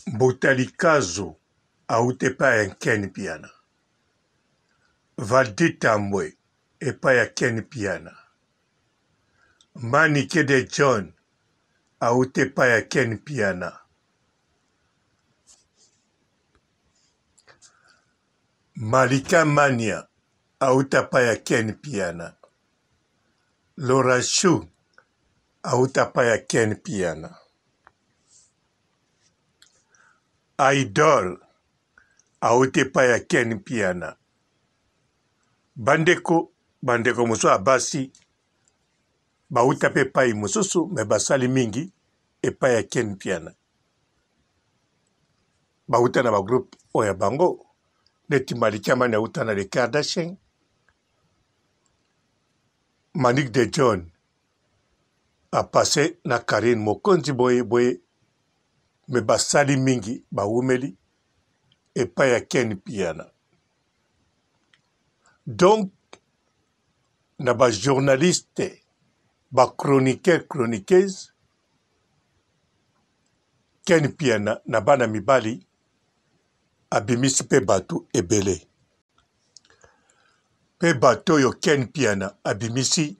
Mbuta Likazu awuta epai ya Ken Mpiana. Valdy Tambwe epai ya Ken Mpiana. Manike de John awuta epai ya Ken Mpiana. Malika Mania awuta epai ya Ken Mpiana. Laura Chou awuta epai ya Ken Mpiana. Idol awuti epai ya Ken Mpiana. Bandeko bandeko mosusu ya basi bawuta mpe epai mosusu me basali mingi epai ya Ken Mpiana. Bawuta na bagroupe oyo ya bango neti Malikia Mani awuta na Les Kardashian, Manick de John a passe na Carine Mokonzi boye boye me basali mingi bawumeli epai ya Ken Mpiana. Donc na ba journaliste ba chroniqueur chroniqueuse Ken Mpiana na bana mibali abimisi mpe bato ebele mpe bato oyo Ken Mpiana abimisi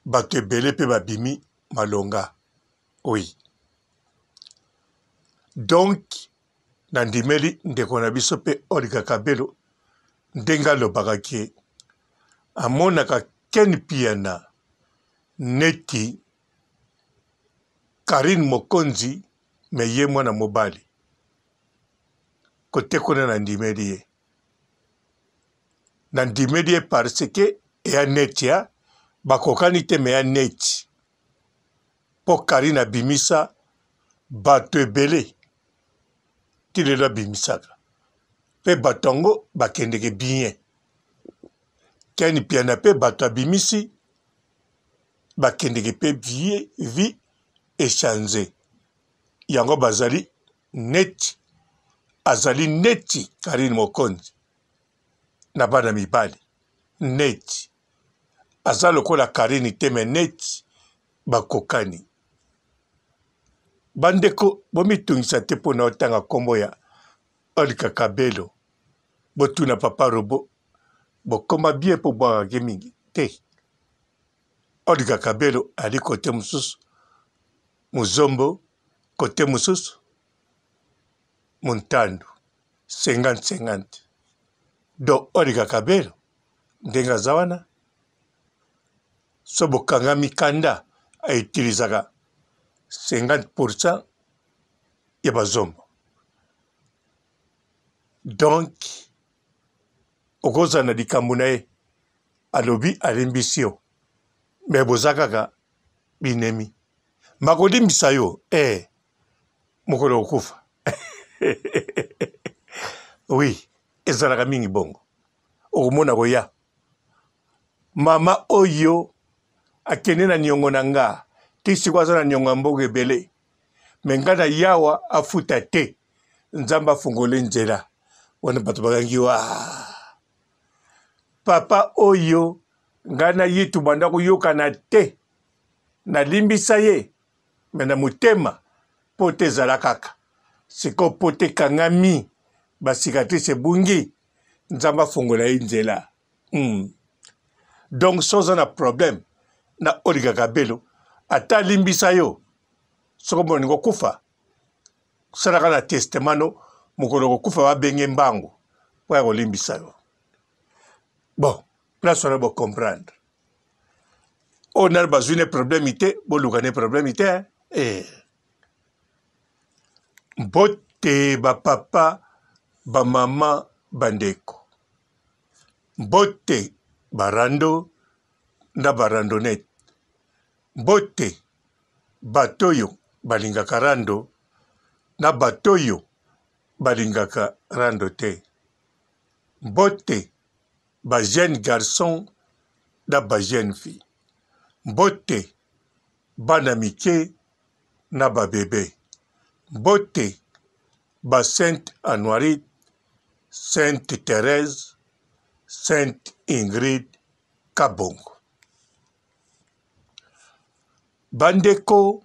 bato ebele mpe babimi malonga oui donc nandimeli ndeko na biso mpe Olga Kabelo ndenge alobaka ke amonaka Ken Mpiana neti Carine Mokonzi me ye mwana mobali kote kuna nandimeli ye nandimeli ye parce que eya neti ya bakokani te me ya neti mpo Carine abimisa bato ebele ti lelo abimisaka mpe bato yango bakendeke bien Ken Mpiana mpe bato abimisi bakendeke mpe vie vie echange yango bazali neti azali neti Carine Mokonzi na bana mibali neti aza lokola Carine te me neti bakokani. Bandeko bomitungisa te mpo na otanga nkombo ya Olga Kabelo, botuna papa Robo bokoma bien mpo bwakaki mingi te. Olga Kabelo ali kote mosusu, Muzombo kote mosusu, Muntandu 50 50 donc Olga Kabelo ndenge aza wana so bokangami kanda a utilisaka 50% ya bazombo donc okozala na likambo na ye alobi alimbisi yo me boza kaka binemi makolimbisa yo eh mokolo okufa oui ezalaka mingi bongo okomona koya mama oyo akende na niongo na nga ti sikoyo aza na niongo ya mbongo ebele me nga na yawa afuta te nzambe afungoli nzela wana bato bakangi wa papa oyo ngai na ye tobanda koyokana te nalimbisa ye me na motema pota ezala kaka sikoyo pota ekangami ba cicatrice ebungi nzambe afongola ye nzela mm. donc so oza na problème na Olga Kabelo ata alimbisa yo soki omoninga okufa salaka na testament no mokolo okokufa babenge mbangu mpo ya kolimbisa yo bon place wana bocomprendre oyo nano bazwi ne problème te boluka ne problème te eh. Mbote ba papa, ba mama, ba ndeko. Mbote ba rando na ba randonnette. Mbote bato oyo balingaka rando na bato oyo balingaka rando te. Mbote ba jeunes garçons na ba jeunes filles. Mbote bana mike na ba bebe. Mbote ba Sainte Anuarite, Sainte Therèse, Sainte Ingrid Kabongo. Bandeko.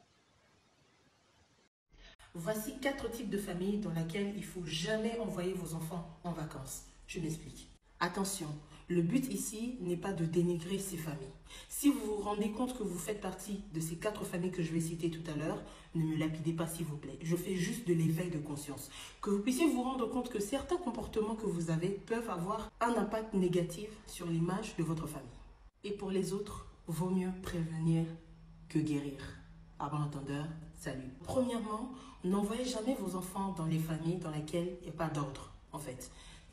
Voici quatre types de familles dans lesquelles il faut jamais envoyer vos enfants en vacances. Je m'explique. Attention, le but ici n'est pas de dénigrer ces familles. Si vous vous rendez compte que vous faites partie de ces quatre familles que je vais citer tout à l'heure, ne me lapidez pas s'il vous plaît. Je fais juste de l'éveil de conscience. Que vous puissiez vous rendre compte que certains comportements que vous avez peuvent avoir un impact négatif sur l'image de votre famille. Et pour les autres, vaut mieux prévenir que guérir. À bon entendeur, salut. Premièrement, n'envoyez jamais vos enfants dans les familles dans lesquelles il n'y a pas d'ordre, en fait.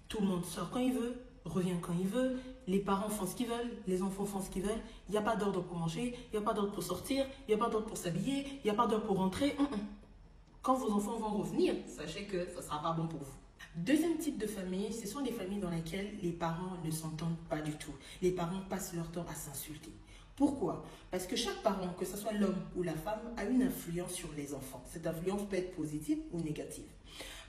Tout le monde sort quand il veut, revient quand il veut, les parents font ce qu'ils veulent, les enfants font ce qu'ils veulent, il n'y a pas d'ordre pour manger, il n'y a pas d'ordre pour sortir, il n'y a pas d'ordre pour s'habiller, il n'y a pas d'ordre pour rentrer. Quand vos enfants vont revenir, sachez que ça ne sera pas bon pour vous. Deuxième type de famille, ce sont des familles dans lesquelles les parents ne s'entendent pas du tout. Les parents passent leur temps à s'insulter. Pourquoi Parce que chaque parent, que ce soit l'homme ou la femme, a une influence sur les enfants. Cette influence peut être positive ou négative.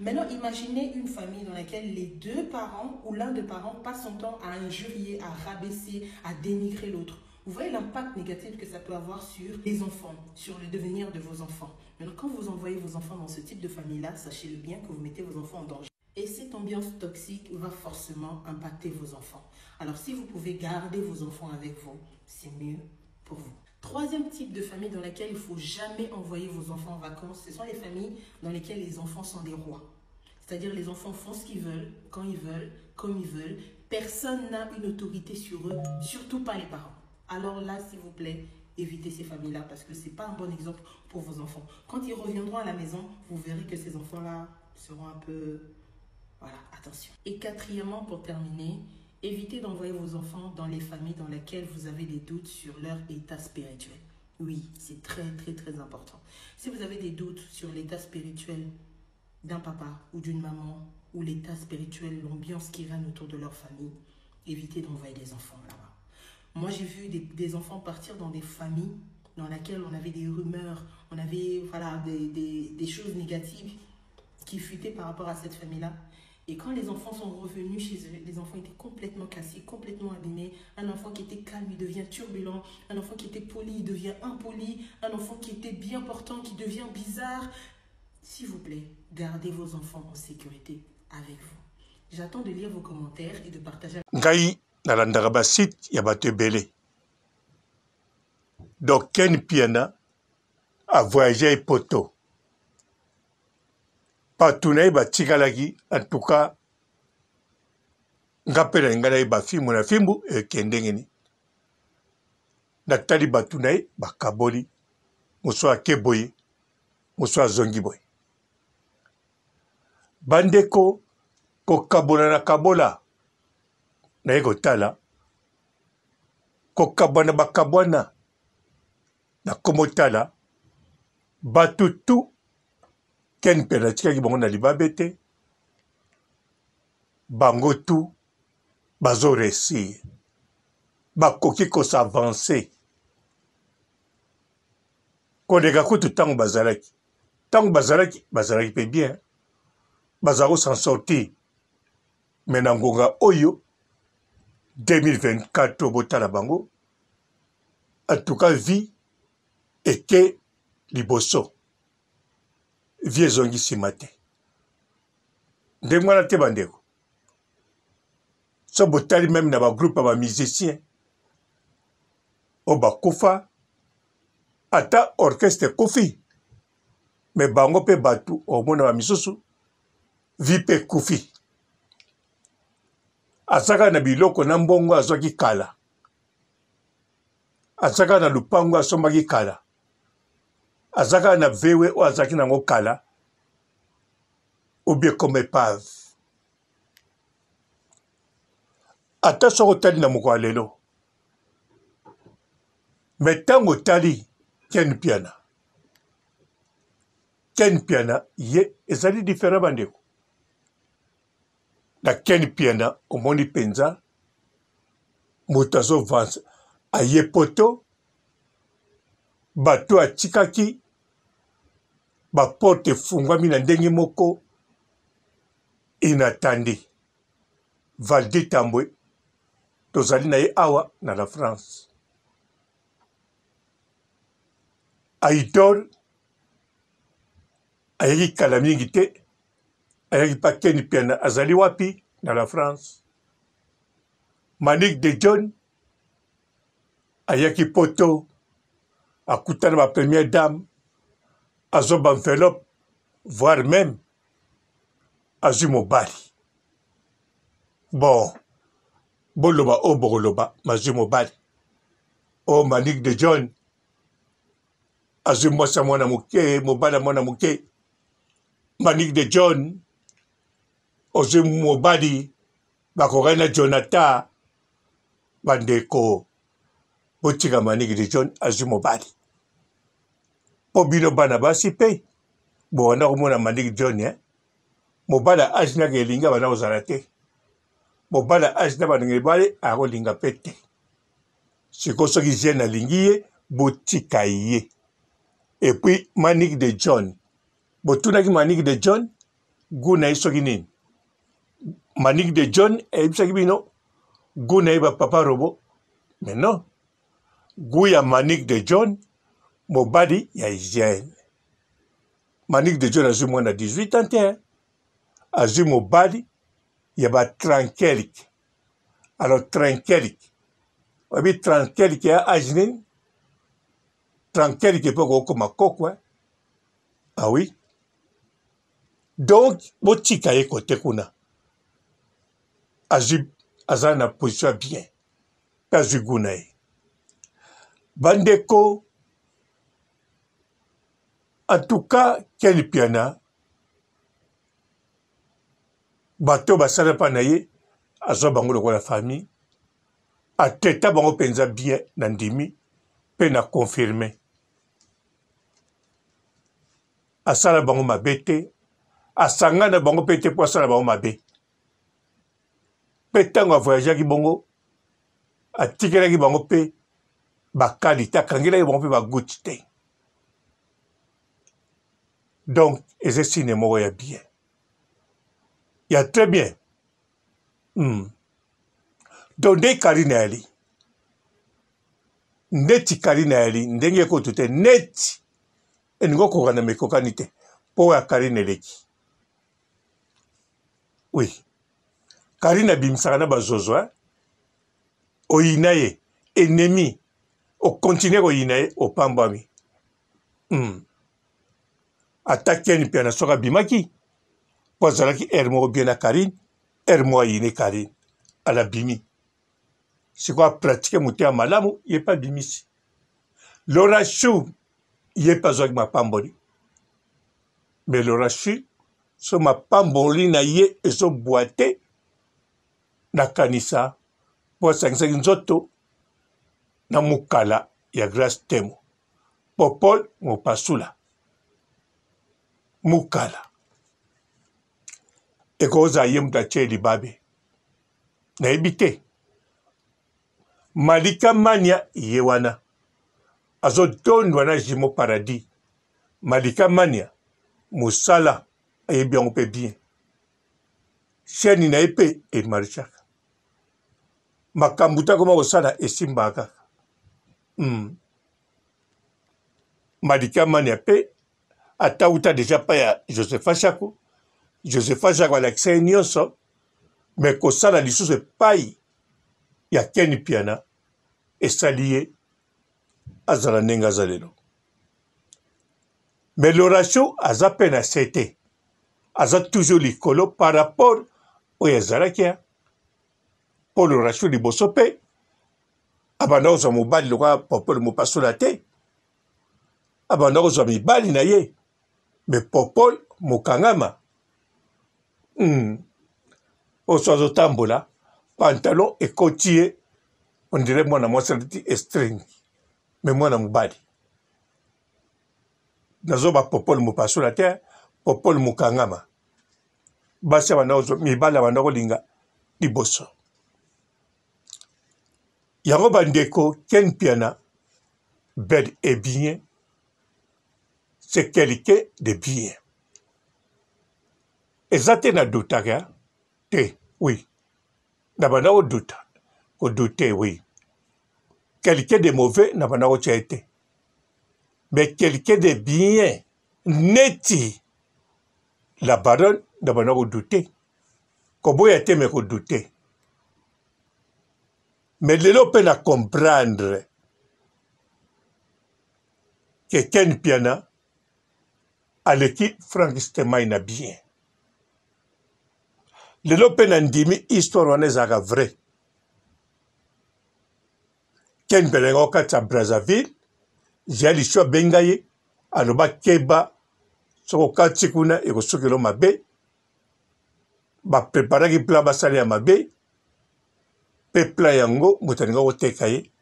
Maintenant, imaginez une famille dans laquelle les deux parents ou l'un des parents passe son temps à injurier, à rabaisser, à dénigrer l'autre. Vous voyez l'impact négatif que ça peut avoir sur les enfants, sur le devenir de vos enfants. Maintenant, quand vous envoyez vos enfants dans ce type de famille-là, sachez-le bien que vous mettez vos enfants en danger. Et cette ambiance toxique va forcément impacter vos enfants. Alors si vous pouvez garder vos enfants avec vous, c'est mieux pour vous. Troisième type de famille dans laquelle il ne faut jamais envoyer vos enfants en vacances, ce sont les familles dans lesquelles les enfants sont des rois. C'est-à-dire les enfants font ce qu'ils veulent, quand ils veulent, comme ils veulent. Personne n'a une autorité sur eux, surtout pas les parents. Alors là, s'il vous plaît, évitez ces familles-là parce que ce n'est pas un bon exemple pour vos enfants. Quand ils reviendront à la maison, vous verrez que ces enfants-là seront un peu... Voilà, attention. Et quatrièmement, pour terminer, évitez d'envoyer vos enfants dans les familles dans lesquelles vous avez des doutes sur leur état spirituel. Oui, c'est très, très, très important. Si vous avez des doutes sur l'état spirituel d'un papa ou d'une maman, ou l'état spirituel, l'ambiance qui règne autour de leur famille, évitez d'envoyer des enfants là-bas. Moi, j'ai vu des, enfants partir dans des familles dans lesquelles on avait des rumeurs, on avait voilà, des, des choses négatives qui fuitaient par rapport à cette famille-là. Et quand les enfants sont revenus chez eux, les enfants étaient complètement cassés, complètement abîmés. Un enfant qui était calme, il devient turbulent. Un enfant qui était poli, il devient impoli. Un enfant qui était bien portant, qui devient bizarre. S'il vous plaît, gardez vos enfants en sécurité avec vous. J'attends de lire vos commentaires et de partager. Ngai nalandaka ba site ya bato ebele. Donc Ken Piana a voyagé poto. Bato na ye batikalaki en tout cas nga mpe nalinga nayeba fimbu na fimbu eke ndenge nini. Natali bato na ye bakaboli, mosusu ake boye, mosusu azongi boye. Bandeko kokabola na kabola naye kotala kokabwana bakabwana na komotala bato tu ken mpe natikaki bango na libabe te bango tu bazo réussir bakoki kosavancer koleka kutu ntango bazalaki ntango bazalaki bazalaki mpe bien bazala ko s'en sortir mais na ngonga oyo 2024 botala bango en tout cas vie eke liboso vie ezongi nsima te ndenge wana te bandeko so botali meme na bagroupe ya bamusicien oyo bakufa ata orchestre ekufi me bango mpe bato omona ba misusu vi mpe ekufi azaka na biloko na mbongo azwaki kala aza kaka na lupango asombaki kala aza kaka na vewe oyo azalaki na yango kala ou bien comme epave ata soki otali na mokolo ya lelo me ntango otali ken piana ken piana ye ezali diferent bandeko na ken piana omoni mpenza moto azovanse aye poto bato atikaki baporte efungwami na ndenge moko inatandi valdi tambwe tozali na ye awa na la france aidor. Ayaki kala mingi te, ayaki pa Ken Mpiana, azali wapi? Na la France. Manick de John ayaki poto, akutana ba première dame, azwa ba enveloppe, voire même azwi mobali. Bon, boloba oyo bokoloba, mazwi mobali. Oh, Manick de John azwi mwasi ya mwana moke, mobali ya mwana moke. Manick de John ozwi mobali bakokani na Jonathan. Bandeko, botika Manick de John azwi mobali, mpo bino bana basi mpe bobanda komona Manick John eh? Mobali ya age nake elingi abanda kozala te, mobali ya age na baninga ebale akolinga mpe te. Sikoyo soki jeune alingi ye, botika ye. Et puis Manick de John, botunaki Manick de John goût na ye soki nini? Manick de John ayebisaki bino goût na ye ba papa robo, mais non, goût ya Manick de John mobali ya hygiène. Manick de John azwi mwana 18 ans te, azwi mobali ya ba tranquelike. Alors tranquelike, oyebi tranquelike ya age nini? Tranquelike mpe okokoma koko eh? Ah oui, donc botika ye kote kuna, azwi, aza na position ya bien mpe azwi goût na ye. Bandeko, en tout cas Ken Mpiana, bato basala mpa na ye, azwa bango lokola famille, ateta bango mpenza bien, na ndimi mpe na confirme, asala bango mabe te, asangana bango mpe te mpo asala bango mabe. Mpe ntango avoyageaki bongo, atikelaki bango mpe bakali te, akangelaki bango mpe baguti te. Donc eza signe moko ya bien, ya très bien. Donc nde Karine ayali neti Karine ayali ndenge ekotu te, neti elingi okoka na mikokani te mpo ya Karine eleki. Oui, Karine abimisaka na bazozo hein? Oyina ye ennemi, okontinue koyina ye, opambwami. Ata Ken Mpiana soki abimaki mpo azalaki heure moko bien na Karine, heure moko ayine Karine, alabimi sikoyo apratike motema malamu, ye mpe abimisi. Laura Chou ye mpe azwaki mapamboli, mais Laura Chou so mapamboli na ye ezobwa te, nakanisa mpo asangisaki nzoto na mokala ya Grace Temo, Popol Mopasula mokala, ekozala ye moto atie libabe, nayebi te. Malika Mania ye wana azotondwa na Jimo Paradis. Malika Mania mosala ayebi yango mpe bien, chaîne na ye mpe emarchaka, makambo te akoma kosala esimbaka kaka. Malika Mania mpe atauta deja pa ya Josepha Shako. Josepha Shako alakisa ye nyonso, me kosala lisusu epai ya Ken Mpiana esali ye azala ndenge aza lelo. Mais Loracho aza mpe na se te, aza toujours likolo par rapport oyo azalaki ya mpo Loracho liboso mpe abanda kozwa mobali lokola Popol Mopasula te, abanda kozwa mibali na ye, me Popol mokangama. Oso azotambola pantalon ekoti ye ondire mwana mwasi alati estring, me mwana mobali. Nazoba Popol Mopasula te, Popol mokangama. Basi abanda kozwa mibali abanda kolinga liboso yango. Bandeko, Ken Mpiana bel et bien, c'est quelqu'un de bien, eza te na dutaka te. Oui, na banda koduta kodute, oui, quelqu'un de mauvais na banda kotya ye te, mais quelqu'un de bien neti. La baronne na banda ko douter. Koboya te mais ko douter. Mais lelo pe na comprendre que Ken Piana aleki Frank Stemay na bien. Lelo pe na ndimi histoire wana ezalaka vrai. Ken Piana yango kati ya Brazzaville, Jean Licho abenga ye aloba keba soki okati kuna ekosukela mabe. Bapreparaki plan basala ya mabe mpe plan yango moto alinga koteka ye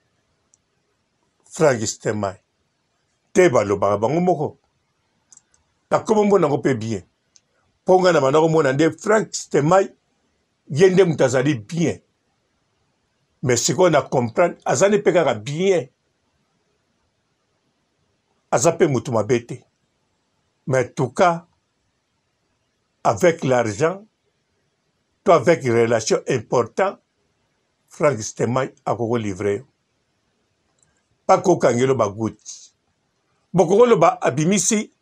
Frank Stemay te balobaka bango moko nakoma mona yango mpe bien mpo ngai na banda komona nde Frank Stemay ye nde moto azali bien mais sikoyo na comprendre aza nde mpe kaka bien aza mpe moto mabe te mais en tout cas avec l'argent to avec relation important Frank Stemay akoko livre yo bakokangelo baguti bokokoloba abimisi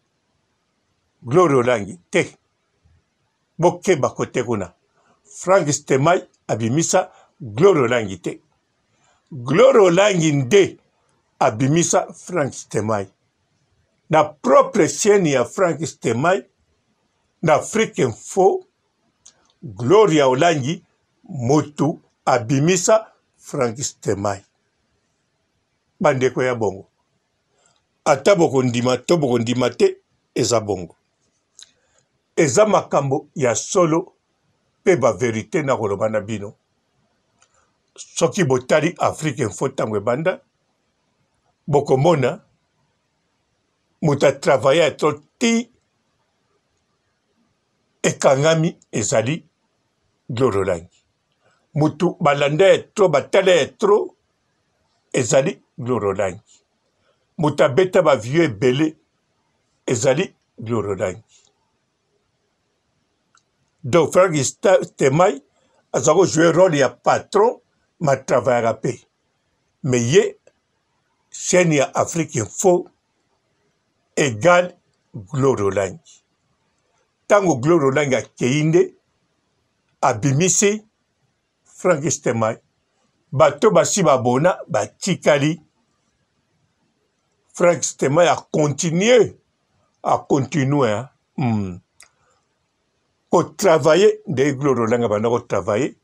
Gloria Olangi te bokeba kote kuna Frank Stemay abimisa Gloria Olangi te Gloria Olangi nde abimisa Frank Stemay na propre chaîne ya Frank Stemay na Afrique Info. Gloria Olangi motu abimisa Frank Stemay. Bandeko ya bongo, ata bokondima to bokondima te, eza bongo. Eza makambo ya solo mpe ba verite na koloba na bino. Soki botali Afrique Info ntango ebanda, bokomona moto atravaille ya to ti ekangami ezali Gloria Olangi. Moto balanda ya trop, batala ya trop ezali Gloria Olangi. Moto abeta ba vieux ebele ezali Gloria Olangi. Donc Frank Stemay aza ko jouer role ya patron ma travaillaka pe. Mais ye chaîne ya Afrique Info égale Gloria Olangi. Tango Gloria Olangi akei nde abimisi Frank Stemay. Bato basi babona batikali. Frank Stemay a continuer, a continuer hein? Ko travailler nde Gloria Olangi abanda ko travailler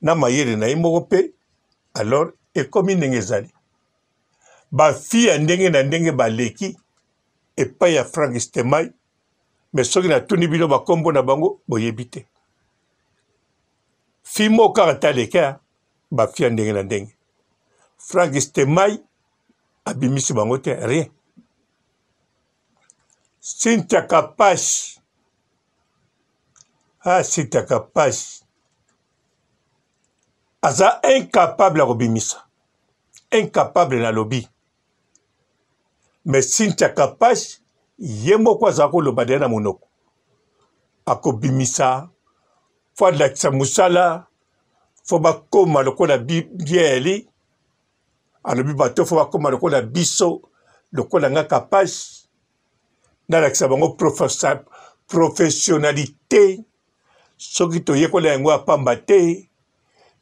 na mayele na ye moko mpe alors ekomi ndenge ezali. Ba filles ya ndenge na ndenge baleki epai ya Frank Stemay, mais soki natuni bino bakombo na bango boyebi te. Fille moko kaka te aleka ba filles ya ndenge na ndenge. Frank Stemay abimisi bango te, rien. Cynthia Kapash, ah Cynthia Kapash aza incapable ya kobimisa, incapable nalobi. Mais Cynthia Kapash ye moko aza koloba deja na monoko, akobimisa fo alakisa mosala, fo bakoma lokola bieli. Alobi bato fo bakoma lokola biso, lokola nga Kapash, nalakisa bango professionnalité. Soki toyekola yango ya pamba te,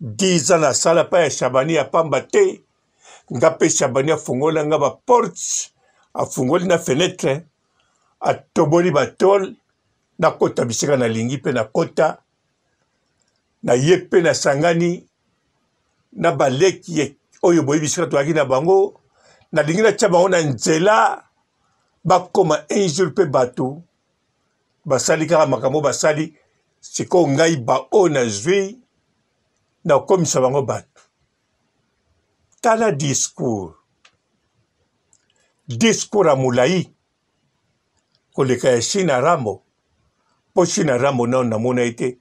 10 ans nasala pa ya Shabani ya pamba te. Nga pe Shabani afungola nga ba porte, afungoli na fenêtre, atoboli ba tole, nakota bisika nalingi pe nakota. Na ye pe nasangani na baleki oyo boyebi bisika toyaki na bango, nalingi natia bango na nzela bakoma un jour pe bato basali kaka makambo basali. Sikoyo ngai ba oyo nazwi nakomisa bango bato. Tala discours, discours ya molai koleka ya Shina Rambo, mpo Shina Rambo nano namona ye te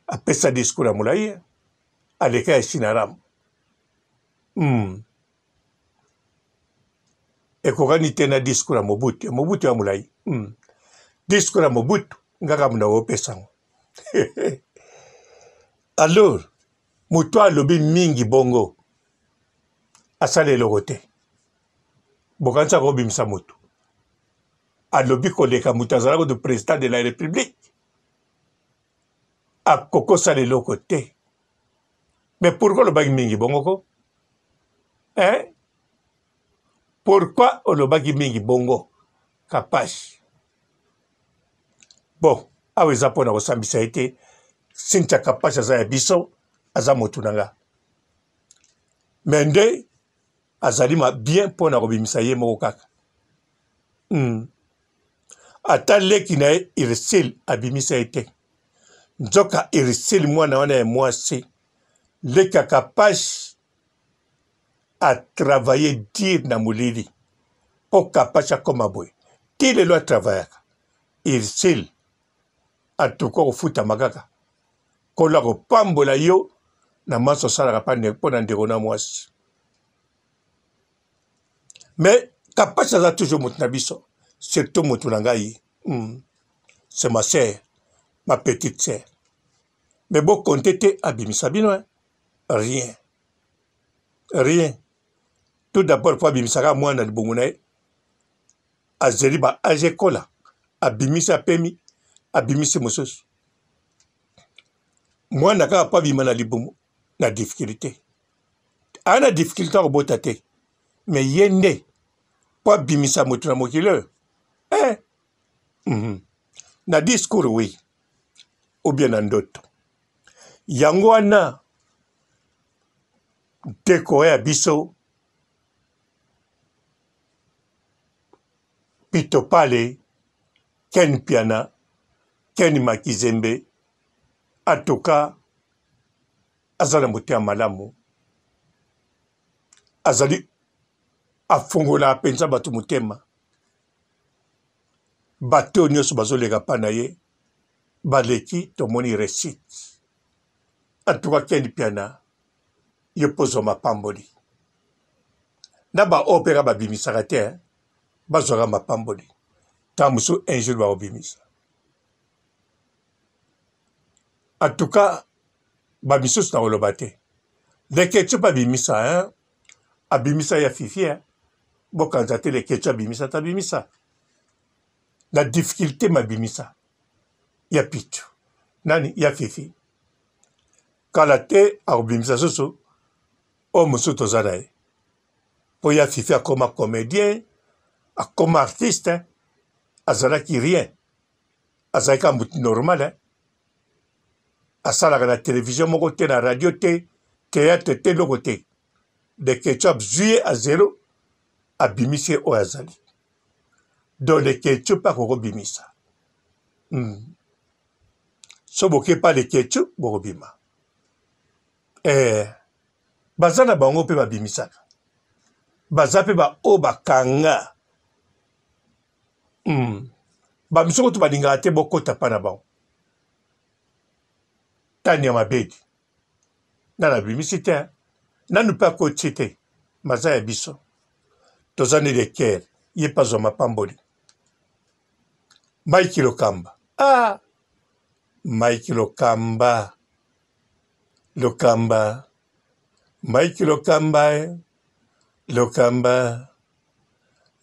apesa discours ya molai aleka ya Shina Rambo. Ekokani te na discours ya Mobutu, ya Mobutu ya molai. Discours ya Mobutu ngaka muna opesa yango. Alors moto alobi mingi bongo asala eloko te, bokanisi akobimisa moto alobi koleka moto azalaka kutu président de la république. Akokosala eloko te. Mais pourquoi olobaki mingi bongo ko? Hein? Pourquoi olobaki mingi bongo? Kapash. Bon, awa eza mpo na kosambisa ye te. Cynthia Kapash aza ya biso, aza motu na nga. Mais nde azali ma bien mpo na kobimisa ye moko kaka. Ata leki na ye Ursule abimisa ye te. Nzoka Ursule mwana wana ya mwasi leki ya Kapash a travailler dur na molili mpo Kapash akoma boye. Ti lelo a travaillaka. Ursule en tout cas okofutama kaka. Nkolo akopambola yo na manso osalaka mpo na ndeko na mwasi. Mais Kapash aza toujours moto na biso, surtout moto na ngai. C'est ma sœur, ma petite sœur. Mais bo compter te abimisa bino hein? Rien. Rien. Tout d'abord po abimisaka mwana libumu na ye. Azeli ba age ekola, abimisi apemi, abimisi mosusu. Mwana kaka po abima na libumu na difficulté. Aa na difficulté akobota te. Mais ye nde po abimisa moto na mokili oyo. Eh. Na discours oui. Ou bien na ndoto. Yango wana ndeko ya biso Pito Pale, Ken Mpiana, Ken Makizembe, en tout cas aza na motema malamu, azali afungolaka mpenza bato motema. Bato oyo nyonso bazoleka mpa na ye baleki, tomoni réussite. En tout cas Ken Mpiana, yo mpo ozwa mapamboli na baoyo mpe kaka babimisaka te, bazwaka mapamboli ntango mosusu un jour bakobimisa. En tout cas bamisusu na koloba te, Leketchou mpe abimisa hein? Abimisa ya Fifi hein? Bokanza te Leketchou abimisa te, abimisa na difficulté, mabimisa ya Pichu nani ya Fifi kala te akobimisa susu oyo mosusu toza na ye mpo ya Fifi akoma comédien, akoma artiste, azalaki rien, azalaki kaka motu normal hein? Asalaka na television moko te, na radio te, théâtre te, eloko te. Leketchou azwi ye a zero, abimisi ye oyo azali. Donc Leketchou mpe akokobimisa. So boke pa Leketchou bokobima. Baza na bango mpe babimisaka. Baza mpe baoyo bakanga. Bamisu kutu balingaka te bokota pa na bango. Tania Mabedi nanu abimisi te, nanu mpe akoti te, maza ya biso toza nde lekere ye mpe azwa mapamboli. Mike Lokamba, ah Mike Lokamba, Lokamba, Mike Lokamba, eh. Lokamba,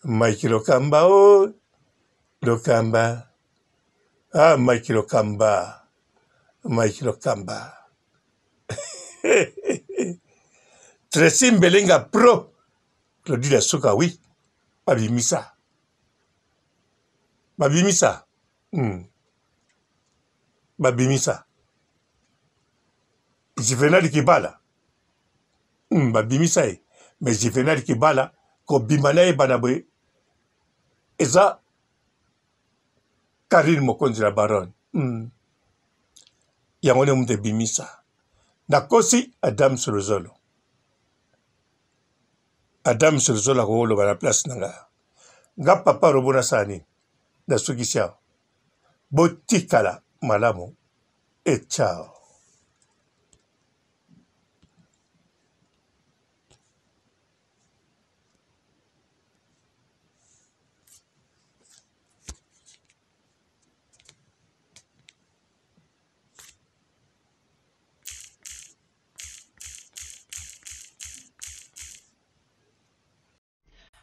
Mike Lokamba, oh Lokamba, ah Mike Lokamba, Mike Lokamba. Tracy Mbelenga Pro, Claudine Suka, oui, babimisa, babimisa, Babimisa. Juvenal Kibala, babimisa ye, mais Juvenal Kibala kobima na ye bana boye eza Karine Mokonzi la Baronne. Yango nde moto ebimisa. Nakosi Adam Solozolo. Adam Solozolo akoloba na place na nga. Nga papa robo nasala nini? Nasukisi awa. Botikala malamu et ciao.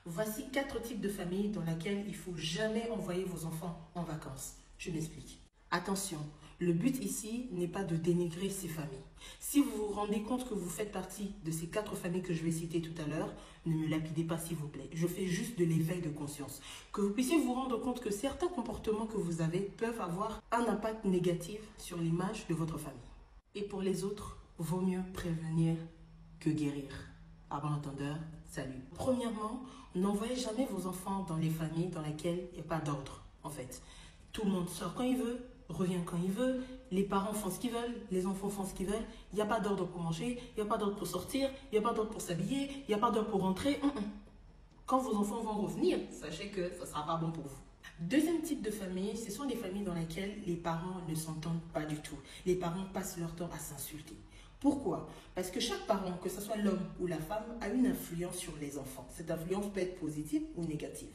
Voici 4 types de familles dans lesquelles il ne faut jamais envoyer vos enfants en vacances. Je m'explique. Attention, Le but ici n'est pas de dénigrer ces familles. Si vous vous rendez compte que vous faites partie de ces quatre familles que je vais citer tout à l'heure, ne me lapidez pas s'il vous plaît. Je fais juste de l'éveil de conscience. Que vous puissiez vous rendre compte que certains comportements que vous avez peuvent avoir un impact négatif sur l'image de votre famille. Et pour les autres, vaut mieux prévenir que guérir. À bon entendeur, salut. Premièrement, n'envoyez jamais vos enfants dans les familles dans lesquelles il n'y a pas d'ordre, en fait. Tout le monde sort quand il veut, revient quand il veut, les parents font ce qu'ils veulent, les enfants font ce qu'ils veulent, il n'y a pas d'ordre pour manger, il n'y a pas d'ordre pour sortir, il n'y a pas d'ordre pour s'habiller, il n'y a pas d'ordre pour rentrer. Quand vos enfants vont revenir, sachez que ça ne sera pas bon pour vous. Deuxième type de famille, ce sont des familles dans lesquelles les parents ne s'entendent pas du tout. Les parents passent leur temps à s'insulter. Pourquoi Parce que chaque parent, que ce soit l'homme ou la femme, a une influence sur les enfants. Cette influence peut être positive ou négative.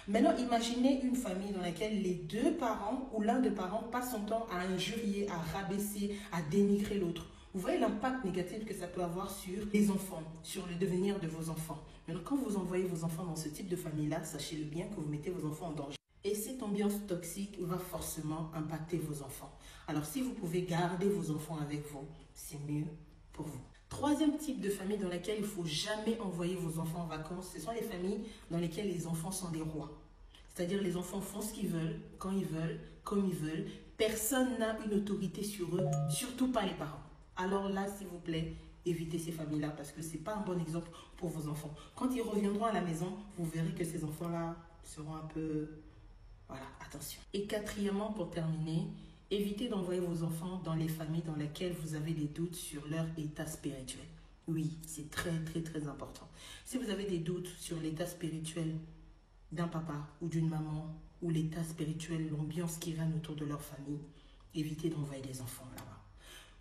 Maintenant, imaginez une famille dans laquelle les deux parents ou l'un des parents passe son temps à injurier, à rabaisser, à dénigrer l'autre. Vous voyez l'impact négatif que ça peut avoir sur les enfants, sur le devenir de vos enfants. Maintenant, quand vous envoyez vos enfants dans ce type de famille-là, sachez-le bien que vous mettez vos enfants en danger. Et cette ambiance toxique va forcément impacter vos enfants. Alors si vous pouvez garder vos enfants avec vous, c'est mieux pour vous. Troisième type de famille dans laquelle il ne faut jamais envoyer vos enfants en vacances, ce sont les familles dans lesquelles les enfants sont des rois. C'est-à-dire les enfants font ce qu'ils veulent, quand ils veulent, comme ils veulent. Personne n'a une autorité sur eux, surtout pas les parents. Alors là, s'il vous plaît, évitez ces familles-là parce que ce n'est pas un bon exemple pour vos enfants. Quand ils reviendront à la maison, vous verrez que ces enfants-là seront un peu... Voilà, attention. Et quatrièmement, pour terminer, évitez d'envoyer vos enfants dans les familles dans lesquelles vous avez des doutes sur leur état spirituel. Oui, c'est très très très important. Si vous avez des doutes sur l'état spirituel d'un papa ou d'une maman, ou l'état spirituel, l'ambiance qui règne autour de leur famille, évitez d'envoyer des enfants là-bas.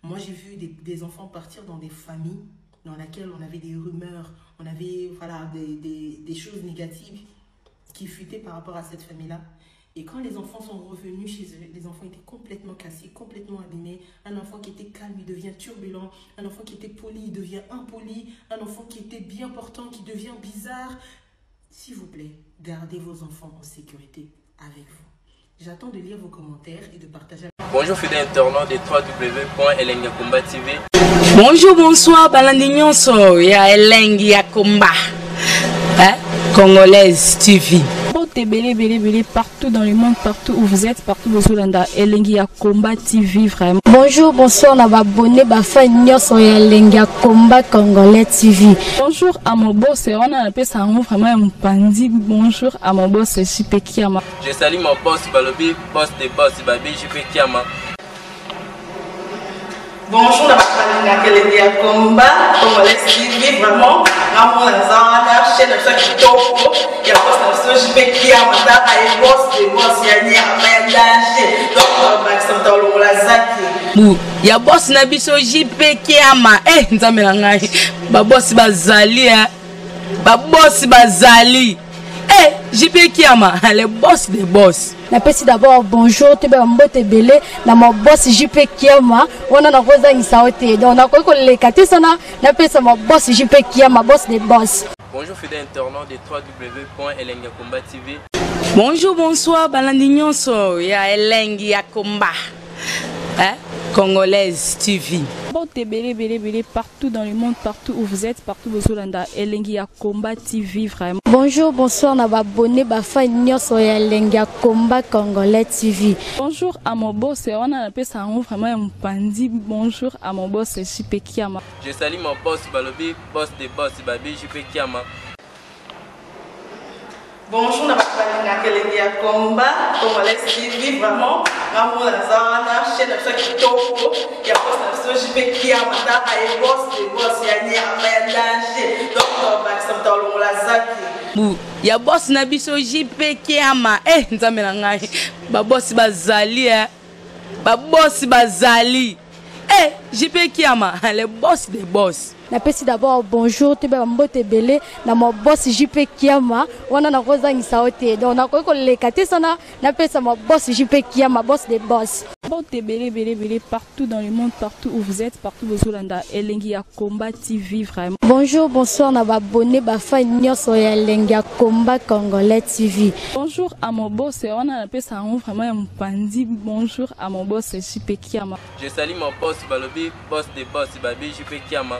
Moi, j'ai vu des, des enfants partir dans des familles dans lesquelles on avait des rumeurs, on avait voilà, des, des, des choses négatives qui fuitaient par rapport à cette famille-là. Et quand les enfants sont revenus chez eux, les enfants étaient complètement cassés, complètement abîmés. Un enfant qui était calme, il devient turbulent. Un enfant qui était poli, il devient impoli. Un enfant qui était bien portant, qui devient bizarre. S'il vous plaît, gardez vos enfants en sécurité avec vous. J'attends de lire vos commentaires et de partager. Bonjour fidèles internautes de www.elengakomba TV. Bonjour, bonsoir, balandi nyonso ya elengi ya komba. Hein? Congolaise TV. Mbote ebele ebele ebele partout dans le monde partout où vous êtes partout bozolanda elengi ya combat TV vraiment. Bonjour, bonsoir na ba abonné ba fan nyonso ya elengi ya combat congolais TV. Bonjour à mon boss wana napesa yango vraiment ya mopanzi bonjour à mon boss JP Kiama. Je salue mon boss balobi boss de boss babi JP Kiama. Bonjour na bato balingaka elengi ya combat congolais TV vraiment ngamona naza wana chaîne na biso ya kitoko ya boss na biso JP Kiama tala ye boss de boss ya nyama ya danger donc bakisa moto alongola zaki bu ya boss na biso JP Kiama eh nzambe na ngai ba boss bazali eh ba boss bazali eh JP Kiama le boss des boss napesi d'abord bonjour toyeba mbote ebele na ma boss jp kiama wana nakozangisa yo te donc nakoki koleka te sana napesa ma boss jp kiama boss de boss Bonjour fidèles internautes de www.elengakomba TV. Bonjour, bonsoir, balandi nyonso ya elengi ya komba. Hein? Congolaise TV. Mbote ebele ebele ebele partout dans le monde partout où vous êtes partout bozolanda elengi ya combat TV vraiment. Bonjour, bonsoir na ba abonné ba fan nyonso ya elengi ya combat congolais TV. Bonjour à mon boss wana napesa yango vraiment ya mopanzi bonjour à mon boss JP Kiama. Je salue mon boss balobi boss de boss babi JP Kiama. Bonjour na bato balingaka elengi ya combat congolais TV vraiment ngamona naza wana chaîne na biso ya kitoko ya boss na biso JP Kiama tala ye boss de boss ya nyama ya danger donc bakisa moto alongola zaki bu ya boss na biso JP Kiama eh nzambe na ngai ba boss bazali eh ba boss bazali eh JP Kiama le boss des boss napesi d'abord bonjour toyeba mbote ebele na ma boss jp kiama wana nakozangisa yo te donc nakoki koleka te sana napesa ma boss jp kiama boss de boss. Mbote ebele ebele ebele partout dans le monde, partout où vous êtes, partout bozolanda Elengi ya Combat TV vraiment. Bonjour, bonsoir na ba abonné ba fan nyonso ya Elengi ya Combat Congolais TV. Bonjour à mon boss, wana napesa yango vraiment ya mopanzi. Bonjour à mon boss JP Kiama. Je salue mon boss balobi boss de boss babi JP Kiama.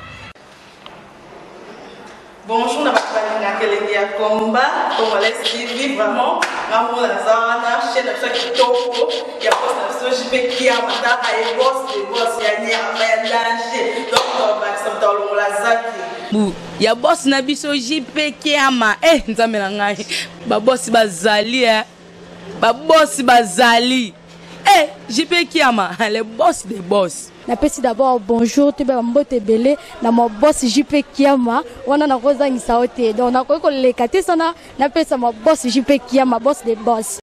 Bonjour na bato balingaka elengi ya combat congolais TV, vraiment nga moko naza wana, chaîne na biso ya kitoko ya boss na biso JP Kiama, taka ye boss de boss ya nyama ya danger, donc tobakisa moto alongola zaki bu ya boss na biso JP Kiama. Eh, nzambe na ngai, babosi bazali, eh babosi bazali, eh JP Kiama, le boss des boss. Napesi d'abord bonjour, toyeba mbote ebele na ma boss JP Kiama, wana nakozangisa yo te. Donc nakoki koleka te sana napesa ma boss JP Kiama, boss de boss.